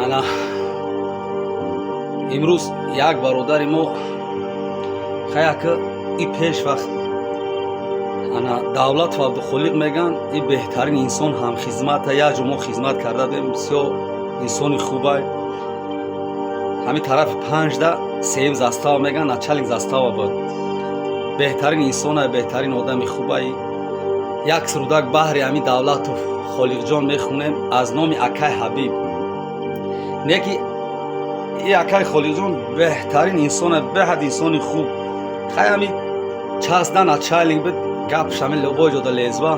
Ана имрӯз як бародари мо хаяка и пеш вақт ана Давлатов Абдухолиқ меган, и беҳтарин инсон, ҳамхизмата, як ҷо мо хизмат карда будем, бисёр инсони хубай. Ҳамин тарафи панҷда сеюм застава меган, начальник застава буд. Беҳтарин инсона, беҳтарин одами хубай. Як сурудак баҳри ҳамин Давлатов Холиқҷон мехонем аз номи акай Ҳабиб. Не ки и акай Холиқҷон беҳтарин инсона, беҳад инсони хуб. Хай, ҳами частда начальник буд, гапш ҳами любой ҷода лезва.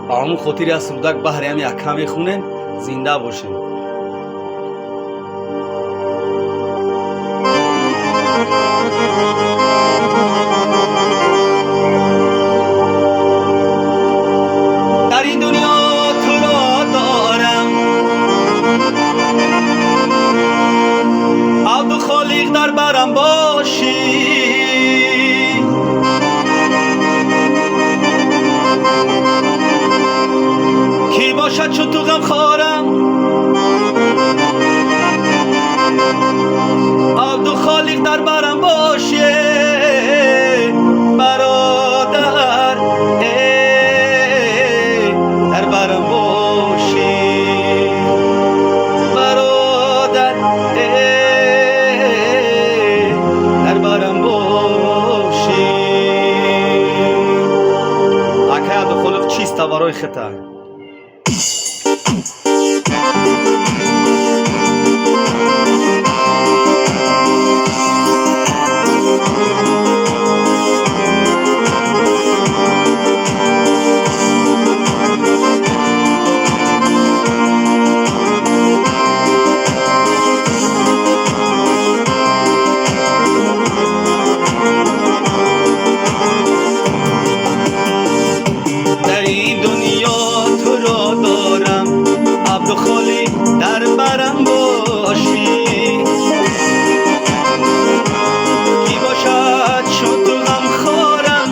Ба ҳамун хотир як сурудак баҳри ҳами ака мехонем. Зинда бошем. Дар ин дунё туро дорам, Абдухолиқ, дар барам бошӣ. Кӣ бошад чу ту ғамхорам, Абдухолиқ, дар барам бошӣ, бародар, дар барам бошӣ, бародар, дар барам бошӣ. Акай Абдухолиқ, чиста барои хита. Дар ин дунё туро дорам, Абдухолиқ, дар барам бошӣ. Кӣ бошад чун ту ғамхорам,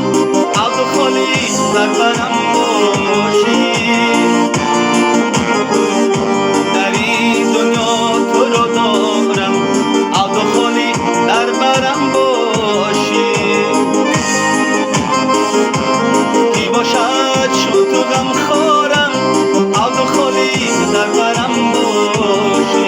Абдухолиқ, дар барам бошӣ. Дар ин дунё туро дорам, Абдухолиқ, дар барам бошӣ. Кӣ бошад чун ту ғамхорам, Абдухолиқ, дар барам бошӣ.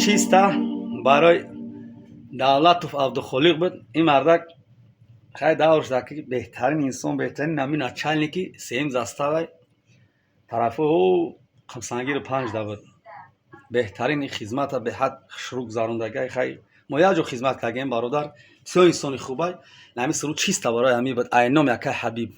Чисто барои Давлатов Абдухолиқ буд. Ин мардак хай давр шуда, ки беҳтарин инсон, беҳтарин ҳамин начальники сеюм заставай тарафи ӯ Қимсангиру панҷ да буд. Беҳтарин хизмата беҳад хушрӯ гузарондагай. Хай, мо як ҷо хизмат кардем, бародар, бисёр инсони хубай. Ҳамин суруд чисто барои ҳамин буд, айном якай Ҳабиб.